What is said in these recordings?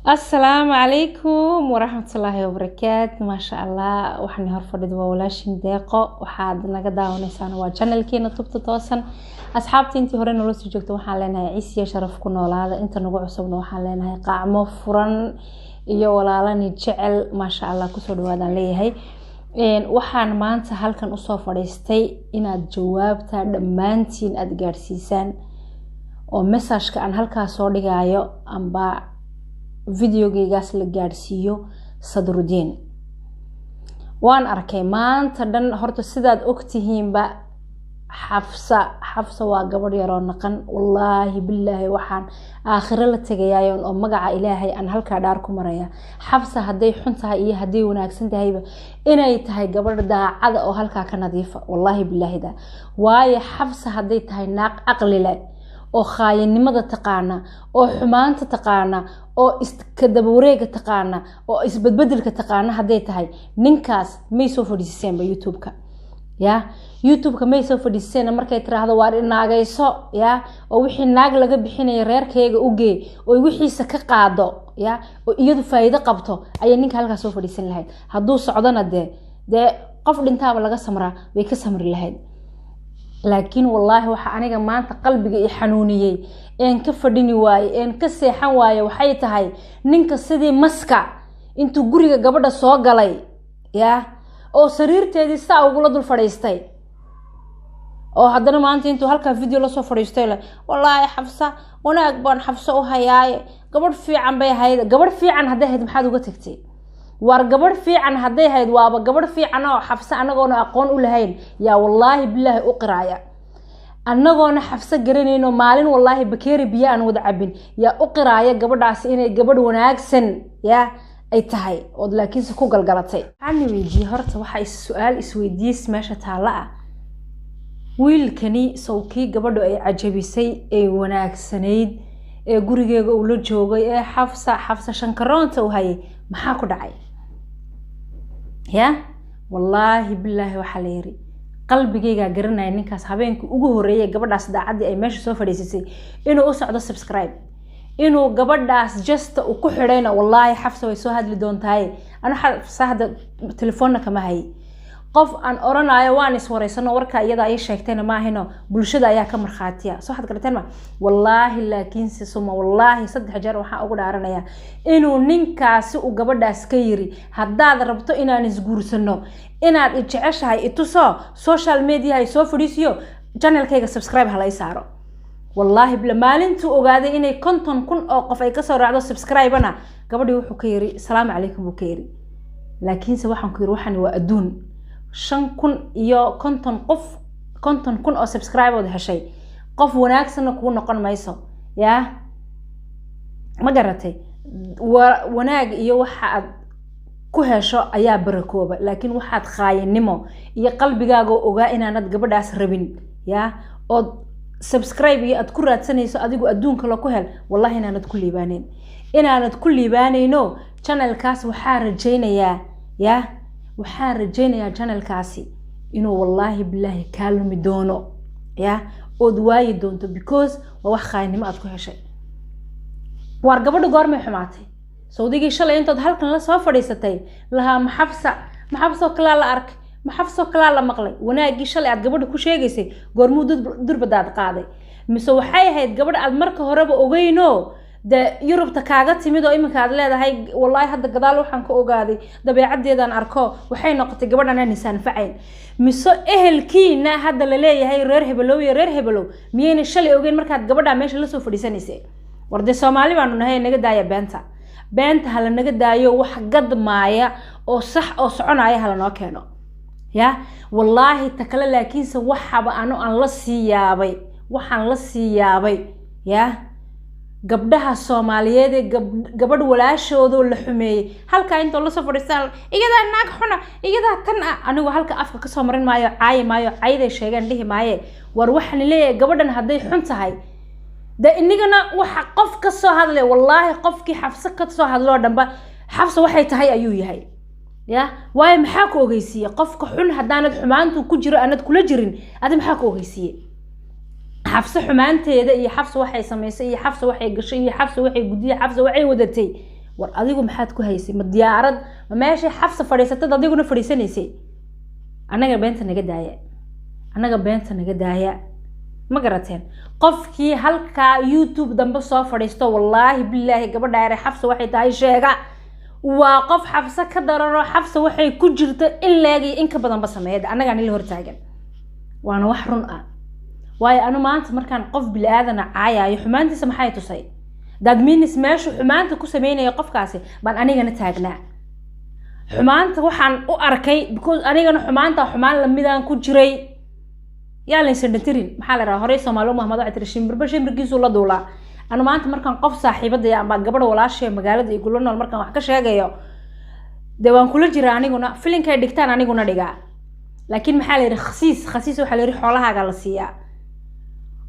Asalaamu calaykum waraxmatullaahi wabarakaatu. Maasha Allah, waxaan hor fadhida waa walaashin Deeqo. Waxaad naga daawanaysaan waa channelkeena Tubta Toosan. Asxaabta intii hore noola soo joogta waxaan leenahay ciisiya sharaf ku noolaada. Inta nagu cusubna waxaan leenahay qaacmo furan iyo walaalani jecel, maasha Allah, kusoo dhawaadaan leeyahay. Waxaan maanta halkan usoo fadhiistay inaad jawaabta dhammaantiin aada gaadhsiisaan oo messageka aan halkaa soo dhigaayo amba videogeygaas la gaadhsiiyo Sadrudiin. Waan arkay maanta dhan. Horta sidaad ogtihiinba, Xafsa, Xafsa waa gabadh yaroo naqan. Wallaahi bilaahi, waxaan aakhiro la tegayaayon oo magaca Ilaahay aan halkaa dhaar ku maraya, Xafsa hadday xun tahay iyo hadday wanaagsan tahayba inay tahay gabadh daacada oo halkaa ka nadiifa. Wallaahi bilaahi da waayo, Xafsa hadday tahay naaq caqli leh oo khaayanimada taqaana oo xumaanta taqaana oo iskadabawareega taqaana oo isbedbedelka taqaana hadday tahay, ninkaas may soo fadhiisiseenba YouTube-ka. Ya, YouTube-ka may soo fadhiisiseen. Markay tiraahdo waar naagayso, ya, oo wixii naag laga bixinaya reerkeyga ugee oo wixiisa ka qaado, ya, oo iyadu faa'iido qabto, ayay ninka halkaas soo fadhiisan lahayd. Hadduu socdona dee qof dhintaaba laga samraa, way ka samri lahayd. Laakiin wallaahi, waxa aniga maanta qalbiga i xanuuniyey een ka fadhini waaye een ka seexan waaye waxay tahay ninka sidii maska intuu guriga gabadha soo galay, ya, oo sariirteedii saa ugula dul fadhiistay, oo haddana maanta intuu halkaa video lasoo fadhiistay le, "Wallaahi Xafsa wanaag baan Xafsa u hayaaye, gabadh fiican bay ahayd." Gabadh fiican hadday ahayd, maxaad uga tagtay? Waar gabadh fiican hadday hayd, waaba gabadh fiican oo Xafse anagoona aqoon u lahayn, yaa, wallaahi bilaahi u qiraaya, annagoona Xafse garanayno, maalin wallaahi bakeeri biyo aan wada cabin, yaa u qiraaya gabadhaasi inay gabadh wanaagsan, ya, ay tahay, ood laakiinse ku galgalatay. Waxaan weydiiyey horta, waxaa su-aal isweydiis meesha taalla ah: wiilkani sawkii gabadhu ay cajabisay ee wanaagsanayd ee gurigeega uu la joogay ee Xafsa, Xafsa shankaroonta u hayay, maxaa ku dhacay? Ya, wallaahi bilaahi, waxaa la yiri qalbigaygaa garanaya ninkaas habeenkii ugu horreeyay gabadhaas daacaddii ay meesha soo fadhiisisay inuu u socdo subscribe, inuu gabadhaas jasta uu ku xidhayna. Wallaahi Xafsa way soo hadli doontaaye, anu Xafsa hadda telefoonna kama hayay. Qof aan oranayo waan iswareysano, warkaa iyada ay sheegtayna maahino, bulshada ayaa ka markhaatiya. Soo waxaad garateen ma? Wallaahi, laakiinse suma wallaahi, 3 jeer waxaan ugu dhaaranayaa inuu ninkaasi uu gabadhaas ka yiri, "Haddaad rabto inaan isguursano, inaad ijeceshahay itusoo social media ay soo fadhiisiyo, channelkayga subscribe hala i saaro." Wallaahi bila maalintuu ogaaday inay 50,000 oo qof ay kasoo raacdo subscribe-na, gabadhii wuxuu ka yiri, "Salaamu calaykum," buu ka yiri. Laakiinse waxaan ku yiri, waxani waa adduun. 5,050 qof, 50,000 oo subscribe-ood heshay, qof wanaagsanna kuu noqon mayso. Yaa, ma garatay? Wanaag iyo waxa aad ku hesho ayaa barakooba, laakiin waxaad khaayanimo iyo qalbigaaga ogaa inaanad gabadhaas rabin, yaa, ood subscribe iyo aad ku raadsanayso adigu adduunka la ku hel, wallahi inaanad ku liibaaneyn, inaanad ku liibaaneyno. Channelkaas waxaa rajaynayaa, ya, waxaan rajaynayaa channelkaasi inuu wallaahi bilaahi kaa lumi doono, ya, ood waayi doonto, because waa wax khaayanimo aad ku heshay. Waar gabadha goormay xumaatay? Sawdigii shalay intood halkan la soo fadhiisatay lahaa, "Maxafsa, maxafsoo kalaa la arkay, maxafsoo kalaa la maqlay." Wanaaggii shalay aad gabadha ku sheegaysay goormuu durbadaad qaaday? Mise waxay ahayd gabadh aad marka horeba ogeyno, dee Yurubta kaaga timid, oo iminka aad leedahay, "Wallaahi hadda gadaal waxaan ka ogaaday dabeecaddeedaan arko, waxay noqotay gabadh anaan isaanfacayn"? Mise ehelkiina hadda laleeyahay reer hebelow iyo reer hebelow miyayna shalay ogeyn markaad gabadhaa meesha lasoo fadhiisanaysay? War dee Soomaali baanu nahay, naga daaya beenta. Beenta hala naga daayo. Wax gadmaaya oo sax oo soconaya hala noo keeno. Ya, wallaahi, ta kale laakiinse waxaba ano aan la sii yaabay, waxaan la sii yaabay, ya, gabdhaha Soomaaliyeed ee gabadh walaashoodoo la xumeeyey halkaa intoo lasoo fadhiistaan, "Iyadaa naag xuna, iyadaa tan ah." Anigu halka afka kasoo marin maayo, caayi maayo, cayday sheegeen dhihi maaye. War waxaan leeyahay, gabadhan hadday xun tahay, de inigana waxa qof ka soo hadlay, wallaahi qofkii Xafse ka soo hadloo dhanba Xafsa waxay tahay ayuu yahay. Ya, waayo maxaa ku ogeysiiye qofka xun haddaanad xumaantu ku jiro aanad kula jirin? Adi maxaa ku ogeysiiye Xafse xumaanteeda iyo Xafse waxay samaysay iyo Xafse waxay gashay iyo Xafse waxay gudiye, Xafse waxay wadatay? War adigu maxaad ku haysay? Ma diyaarad ma meeshay Xafsa fadhiisatad adiguna fadhiisanaysay? Annaga beenta naga daaya, annaga beenta naga daaya, ma garateen? Qofkii halkaa YouTube dambe soo fadhiisto, wallaahi bilaahi, gabadha yare Xafsa waxay tahay sheega, waa qof Xafsa ka darano. Xafsa waxay ku jirto in leegiyo in ka badanba sameeya, annagaa nila hortaagan, waana wax run ah. Waayo anu maanta markaan qof bili-aadana caayayo, xumaantiisa maxay tusay? That means meeshu xumaanta ku sameynaya qofkaasi baan anigana taagnaa. Xumaanta waxaan u arkay because anigana xumaanta xumaan lamidaan ku jiray. Yaa laysan dhantirin, maxaa la rahaa? Horey Soomaali mahmad waxay tiri, shimbirba shimbirkiisuu la duulaa. Anu maanta markaan qof saaxiibadaya amba gabadha walaashee magaalada igula nool markaan wax ka sheegayo, dee waan kula jiraa aniguna, filinkay dhigtaan aniguna dhigaa. Laakiin maxaa la yidhi? Khasiis khasiis waxaa la yidhi xoolahaaga la siiyaa,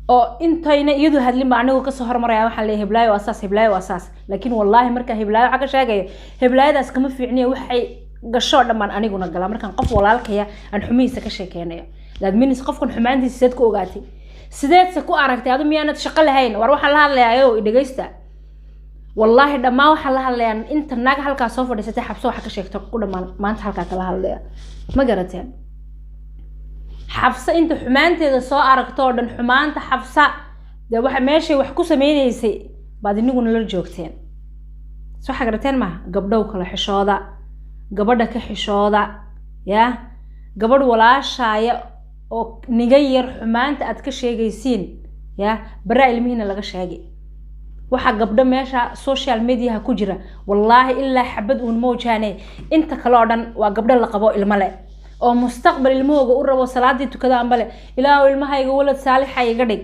oo intayna iyadu hadlin ba anigu kasoo hormaraya. Waxaan leeyahay heblaayo waa saas, heblaayo waa saas. Laakiin wallaahi markaa heblaayo waxaa ka sheegaya, heblaayadaas kama fiicniya, waxay gashoo dhan baan aniguna galaa markaan qof walaalkaya aan xumihiisa ka sheekeynayo. That means qofkan xumaantiisa sideed ku ogaatay? Sideedse ku aragtay? Adu miyaanad shaqo lahayn? War waxaan la hadlayaa o dhegeysta, wallaahi dhammaan waxaan la hadlayaa inta naag halkaa soo fadhiisatay Xabso waxa ka sheegto ku dhammaan maanta halkaa kala hadlaya, ma garateen? Xafsa inta xumaanteeda soo aragto oo dhan, xumaanta Xafsa dee waxa meeshay wax ku sameyneysay baad iniguna la joogteen. Soo waxa garateen maaha? Gabdhow kala xishooda, gabadha ka xishooda. Yaa gabadh walaashaaya oo niga yar xumaanta aad ka sheegaysiin, yaa baraa ilmihiina laga sheegay. Waxaa gabdho meesha social mediaha ku jira, wallaahi ilaa xabad uun moojaane, inta kale oo dhan waa gabdho la qabo, ilmo leh oo mustaqbal ilmahooga u rabo, salaadii tukada ambale, ilaahu ilmahayga walad saalixa iga dhig.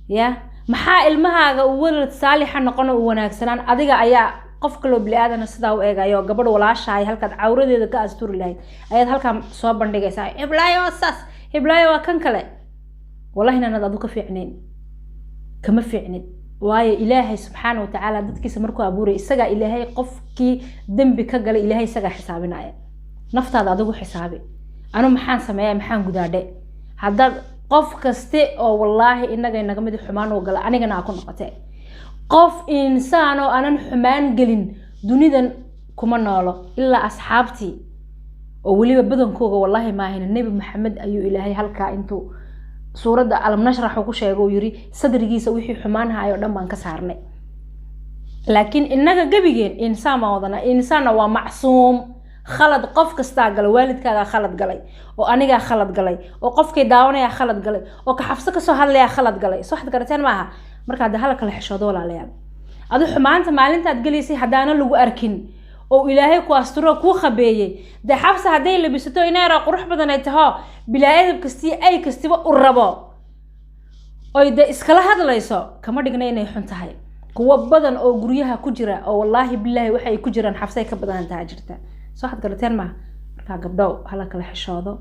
Ya maxaa ilmahaaga uu walad saalixa noqon oo u wanaagsanaan? Adiga ayaa qof kaloo bili-aadana sidaa u eegayo. Gabadh walaashahay halkaad cawradeeda ka asturi lahayd ayaad halkaa soo bandhigaysaa, heblaayo waa saas, heblaayo waa kan kale. Wallahi inaanad adu ka fiicnayn, kama fiicnid. Waayo Ilaahay subxaana watacaala dadkiisa markuu abuuray, isagaa Ilaahay qofkii dembi ka galay Ilaahay isagaa xisaabinaya. Naftaada adigu xisaabi. Anu maxaan sameeya? Maxaan gudaadhe? Haddaad qof kaste oo wallaahi inaga inaga mid xumaan oo gala, anigana aa ku noqotee, qof insaan oo aanan xumaan gelin dunidan kuma noolo, ilaa asxaabtii oo weliba badankooga wallaahi maahina. Nebi Maxamed ayuu Ilaahay halkaa intuu suuradda Alam Nashrax uu ku sheegay uu yiri sadrigiisa wixii xumaan hayo dhan baan ka saarnay. Laakiin innaga gebigeen insaan baan wadanaa, insaanna waa macsuum. Khalad qof kastaa galay, waalidkaagaa khalad galay, oo anigaa khalad galay, oo qofkay daawanayaa khalad galay, oo ka Xafso kasoo hadlayaa khalad galay. Soo waxaad garateen maaha? Marka hadda hala kala xishoodo, walaalayaal. Adu xumaanta maalintaad gelaysay haddaana lagu arkin oo Ilaahay ku asturo, kuu khabeeyey, dee Xafsa hadday labisato inay qurux badan ay taho, bilaa edab kastii ay kastiba u rabo oy dee iskala hadlayso, kama dhigna inay xun tahay. Kuwo badan oo guryaha ku jira oo wallaahi bilaahi waxay ku jiraan Xafsay ka badan taha jirta. Soo waxaad garateen maaha? Markaa gabdhow hala kala xishoodo.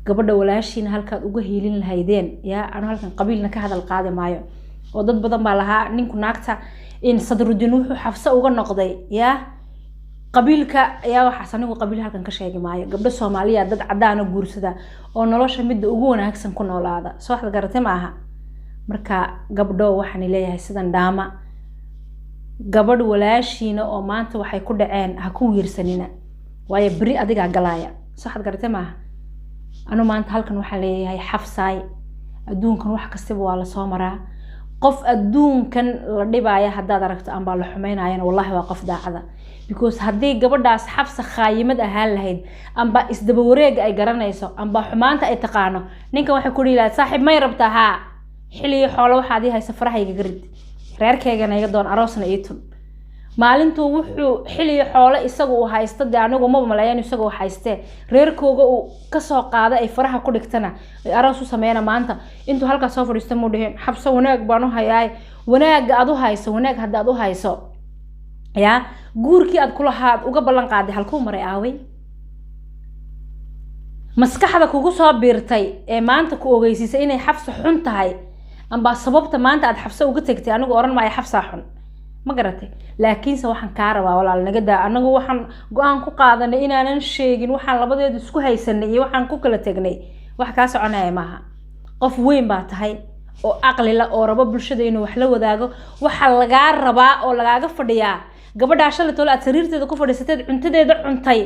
Gabadha walaashiina halkaad uga hiilin lahaydeen, yaa anu halkan qabiilna ka hadal qaadi maayo, oo dad badan baa lahaa ninku naagta in Sadruddin wuxuu Xafse uga noqday, yaa qabiilka, ayaa waxaas anigu qabiil halkan ka sheegi maayo. Gabdho Soomaaliya dad cadaana guursada oo nolosha midda ugu wanaagsan ku noolaada. Soo waxaad garatay maaha? Marka gabdho waxaan leeyahay sidan dhaama, gabadh walaashiina oo maanta waxay ku dhaceen ha ku wiirsanina, waayo beri adigaa galaaya. Soo waxaad garatay maaha? Anu maanta halkan waxaan leeyahay Xafsaay, adduunkan wax kastaba waa lasoo maraa. Qof adduunkan la dhibaaya haddaad aragto ambaa la xumeynayana, wallahi waa qof daacada. Because haddii gabadhaas Xafsa khaayimad ahaan lahayd, amba isdaba wareega ay garanayso, amba xumaanta ay taqaano, ninkan waxay ku dhihi lahayd, saaxiib may rabtaa? Haa, xiliyo xoolo waxaad ii haysa farahayga garid, reerkeygana iga doon, aroosna ii tun. Maalintuu wuxuu xiliyo xoolo isaga uu haysto, dee anigu maba maleeyan isaga uu haystee, reerkooga uu kasoo qaaday ay faraha ku dhigtana ay aroos u sameeyana, maanta intuu halkaas soo fadhiisto muu dhihin Xabso wanaag baan u hayaay. Wanaagga aad u hayso, wanaag haddaad u hayso, yaa guurkii aad kulahaad uga ballan qaaday halkuu maray? Aaway maskaxda kugu soo biirtay ee maanta ku ogeysiisay inay Xafsa xun tahay, amba sababta maanta aad Xafsa uga tagtay? Anigu oran maayo Xafsaa xun, ma garatay? Laakiinse waxaan kaa rabaa walaal, naga daa. Anagu waxaan go-aan ku qaadanay inaanan sheegin waxaan labadeedu isku haysanay iyo waxaan ku kala tegnay. Wax kaa soconaya maaha. Qof weyn baa tahay oo caqli la oo rabo bulshada inuu wax la wadaago. Waxaa lagaa rabaa oo lagaaga fadhiyaa Gabadhaa shalay tole aad sariirteeda ku fadhiisateed, cuntadeeda cuntay,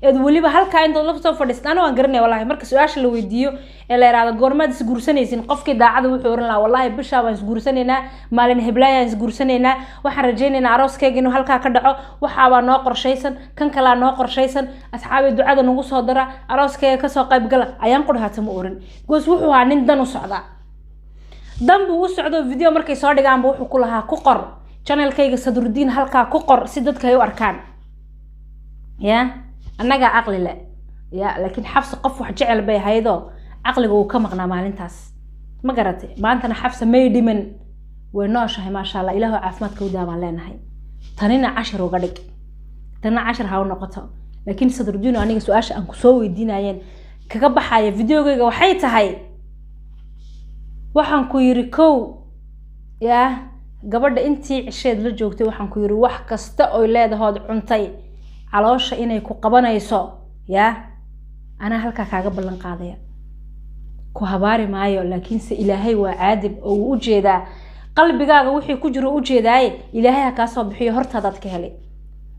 eed weliba halkaa intood la soo fadhiisat, ana waan garanaya wallahi. Marka su-aasha la weydiiyo ee la yidhahdo goormaad isguursanaysin, qofkii daacada wuxuu oran lahaa wallahi bishaa baan isguursanaynaa, maalin heblaayaan isguursanaynaa, waxaan rajaynaynaa arooskeyga inuu halkaa ka dhaco, waxaabaa noo qorshaysan, kan kalaa noo qorshaysan, asxaabi ducada nagu soo dara, arooskeyga kasoo qaybgala. Ayaan qudhaata ma oran, because wuxuu ahaa nin dan u socdaa, dan buu u socdo. Video markay soo dhigaanba wuxuu ku lahaa ku qor channelkayga Sadrudiin, halkaa ku qor si dadka ay u arkaan. Ya annagaa caqli le ya, laakiin Xafsa qof wax jecel bay ahaydoo caqliga uu ka maqnaa maalintaas, ma garatay? Maantana Xafsa may dhiman, way nooshahay, maasha Allah, ilaahu caafimaadka u daa baan leenahay. Tanina cashar uga dhig, tanina cashar ha u noqoto. Laakiin Sadrudiin, aniga su-aasha aan kusoo weydiinayeen kaga baxaya videogayga waxay tahay, waxaan ku yiri kow yaa gabadha intii cisheed la joogtay, waxaan ku yiri wax kasta oy leedahood cuntay caloosha inay ku qabanayso, yaa anaa halkaa kaaga ballan qaadaya, ku habaari maayo. Laakiinse Ilaahay waa caadil oo wuu ujeedaa qalbigaaga wixii ku jiro, ujeedaaye Ilaahay ha kaa soo bixiyo hortaadaad ka helay.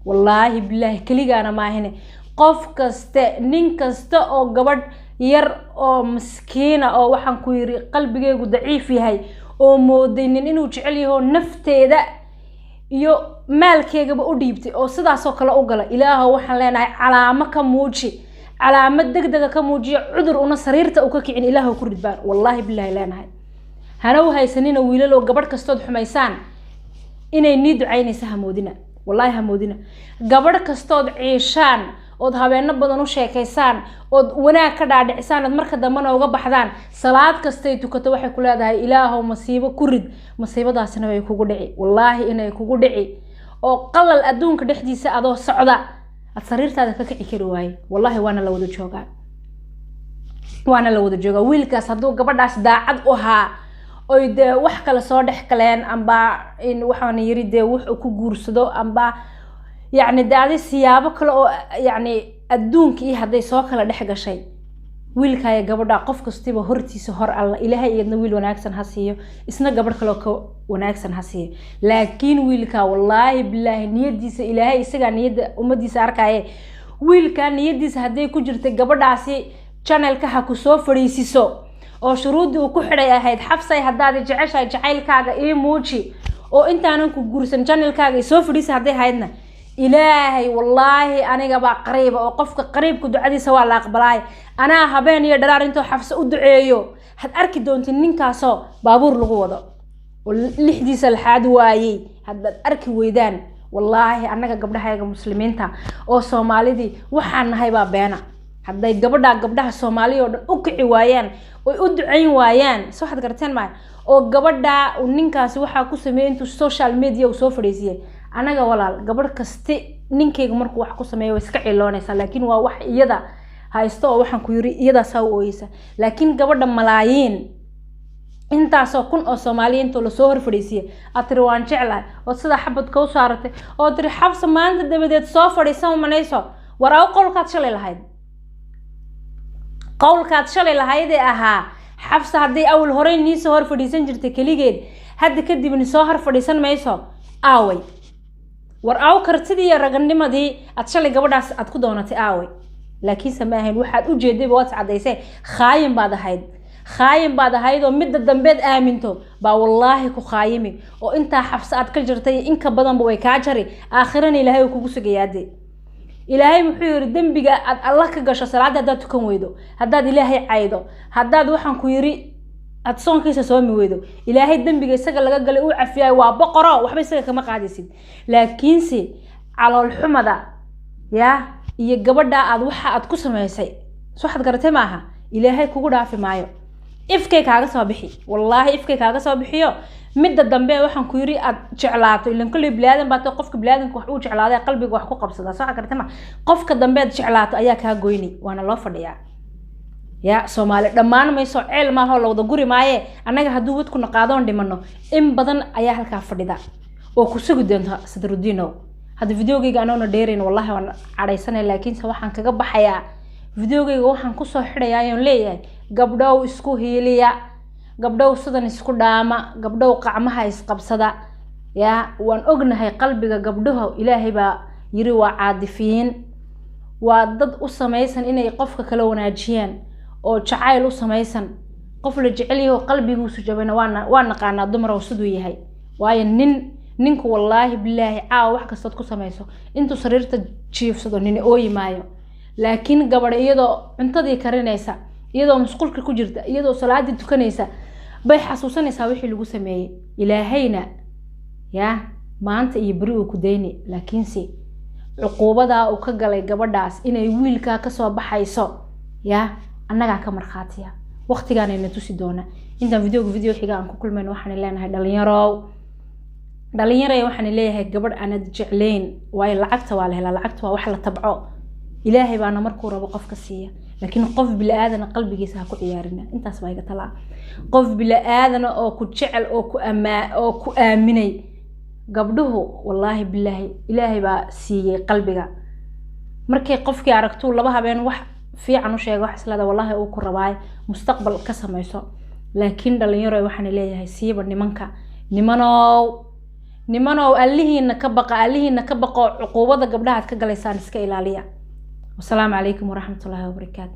Wallaahi bilaahi, keligaana maahine, qof kaste, nin kasta oo gabadh yar oo maskiina oo waxaan ku yiri qalbigeygu daciif yahay oo mooday nin inuu jecel yaho, nafteeda iyo maalkeegaba u dhiibtay oo sidaasoo kale u gala, Ilaahow waxaan leenahay calaamo ka muuji, calaamad degdega ka muujiya, cudur una sariirta u ka kicin Ilaahow ku ridbaan, wallaahi bilaahi leenahay. Hana u haysanina wiilalow gabadh kastood xumaysaan inay nii ducaynaysa, hamoodina, wallaahi hamoodina. Gabadh kastood ciishaan ood habeeno badan u sheekaysaan ood wanaag ka dhaadhicisaan, ood marka dambena uga baxdaan, salaad kastay tukato waxay ku leedahay Ilaahow masiibo ku rid, masiibadaasina way kugu dhici, wallaahi inay kugu dhici oo qalal adduunka dhexdiisa adoo socda aad sariirtaada ka kici kari waaye. Wallaahi waana la wada joogaa, waana la wada joogaa. Wiilkaas hadduu gabadhaas daacad u ahaa oy dee wax kale soo dhex galeen, amba in waxaan yiri dee wuxuu ku guursado, amba yacni dee adi siyaabo kale oo yacni adduunka iyo hadday soo kala dhex gashay wiilkaayo gabadha, qof kastiba hortiisa hor Alla Ilaahay iyadna wiil wanaagsan ha siiyo, isna gabadh kaloo ka wanaagsan ha siiyo. Laakiin wiilkaa wallaahi bilaahi niyadiisa Ilaahay isagaa niyadda ummadiisa arkaaye, wiilkaa niyadiisa hadday ku jirtay gabadhaasi channelka ha ku soo fadhiisiso oo shuruuddii uu ku xidhay ahayd Xafsay haddaad jeceshahay jacaylkaaga ii muuji oo intaanan ku guursan channelkaaga isoo fadhiisa hadday ahaydna, Ilaahay wallaahi anigabaa qariiba oo qofka qariibka ducadiisa waa la aqbalaay. Anaa habeen iyo dharaar intoo Xafse u duceeyo had arki doontin ninkaasoo baabuur lagu wado oo lixdiisa laxaad waayey haddaad arki weydaan. Wallaahi annaga gabdhahayaga muslimiinta oo Soomaalidii waxaan nahay baa beena, hadday gabadha gabdhaha Soomaaliya oo dhan u kici waayaan oy u ducayn waayaan, soo waxaad garateen maaya, oo gabadha ninkaasi waxaa ku sameeyey intuu social media uu soo fadhiisiyey. Anaga walaal gabadh kasti ninkayga markuu wax ku sameeyo way iska ciloonaysaa, laakiin waa wax iyada haysto oo waxaan ku yiri iyadaasaa u ooyeysa. Laakiin gabadha malaayiin intaasoo kun oo Soomaaliya intoo lasoo hor fadhiisiyey aad tiri waan jeclahay oo sidaa xabadka u saaratay oo tiri Xabsa maanta dabadeed soo fadhiisan manayso, war aw qowlkaad shalay lahayd, qowlkaad shalay lahaydee ahaa Xabsa hadday awal horey nii soo hor fadhiisan jirtay keligeed, hadda kadibni soo hor fadhiisan mayso, aaway? War aw kartidii iyo raganimadii aad shalay gabadhaas aad ku doonatay aaway? Laakiinse ma ahayn waxaad u jeedayba, waad iscadaysay, khaayin baad ahayd, khaayin baad ahayd oo midda dambeed aaminto baa wallaahi ku khaayimi oo intaa Xabse aad ka jartay inka badanba way kaa jari, aakhirana Ilaahay uu kugu sugayaade. Ilaahay muxuu yiri dembiga aad Allah ka gasho, salaada haddaad tukan weydo, haddaad Ilaahay caydo, haddaad waxaan ku yiri aad soonkiisa soomi weydo, Ilaahay dembiga isaga laga galay uu cafiyaay, waa boqoro, waxba isaga kama qaadaysid. Laakiinse calool xumada yaa iyo gabadha aad waxa aad ku samaysay, soo waxaad garatay maaha, Ilaahay kugu dhaafi maayo, ifkay kaaga soo bixi, wallaahi ifkay kaaga soo bixiyo. Midda dambe waxaan ku yiri aad jeclaato, ilan kolley biniaadan baa tahay, qofka biniaadanka wax uu jeclaaday qalbiga wax ku qabsadaa, soo waxaad garatay ma, qofka dambe aad jeclaato ayaa kaa goyni, waana loo fadhiyaa. Ya Soomaali dhammaan mayso, ceel maaha oo la wada guri maaye. Annaga hadduu wadkuna qaadoon dhimano in badan ayaa halkaa fadhida oo ku sugi doonta Sadrudiinow. Hadda videogeyga anoona dheerayn, wallahi waan cadhaysanay, laakiinse waxaan kaga baxayaa videogeyga, waxaan kusoo xidhayaa oon leeyahay gabdhow isku hiiliya, gabdhow sidan isku dhaama, gabdhow qacmaha isqabsada. Yaa waan ognahay qalbiga gabdhaha, Ilaahay baa yiri waa caadifiyiin, waa dad u samaysan inay qofka kala wanaajiyaan oo jacayl u samaysan. Qof la jecel yaho qalbiguusu jabayna waa naqaanaa dumarow siduu yahay. Waayo nin ninku wallaahi bilaahi caawa wax kastood ku samayso intuu sariirta jiifsado nini ooyi maayo, laakiin gabadh iyadoo cuntadii karinaysa, iyadoo musqulka ku jirta, iyadoo salaadii tukanaysa bay xasuusanaysaa wixii lagu sameeyey. Ilaahayna yaa maanta iyo beri uu ku dayni, laakiinse cuquubadaa uu ka galay gabadhaas inay wiilkaa kasoo baxayso yaa annagaa ka markhaatiya, waqtigaanayna tusi doona. Intaan videoga video xiga aan ku kulmayno, waxaan leenahay dhalinyarow, dhalinyaray, waxaan leeyahay gabadh aanad jeclayn, waayo lacagta waa la helaa, lacagta waa wax la tabco, Ilaahay baana markuu rabo qofka siiya, laakiin qof bili-aadana qalbigiisa ha ku ciyaarina. Intaas baa iga talaa. Qof bili-aadana oo ku jecel oo ku amaa oo ku aaminay, gabdhuhu wallaahi bilaahi Ilaahay baa siiyey qalbiga. Markay qofkii aragtuu laba habeen wax fiican u sheega, wax islada wallaahi uu ku rabaay mustaqbal ka samayso. Laakiin dhalinyaro waxaan leeyahay, siiba nimanka, nimanow, nimanow, allihiina ka baqa, allihiina ka baqo, cuquubada gabdhahaad ka galaysaan iska ilaaliya. Wasalaamu calaykum waraxmatullaahi wabarakaatu.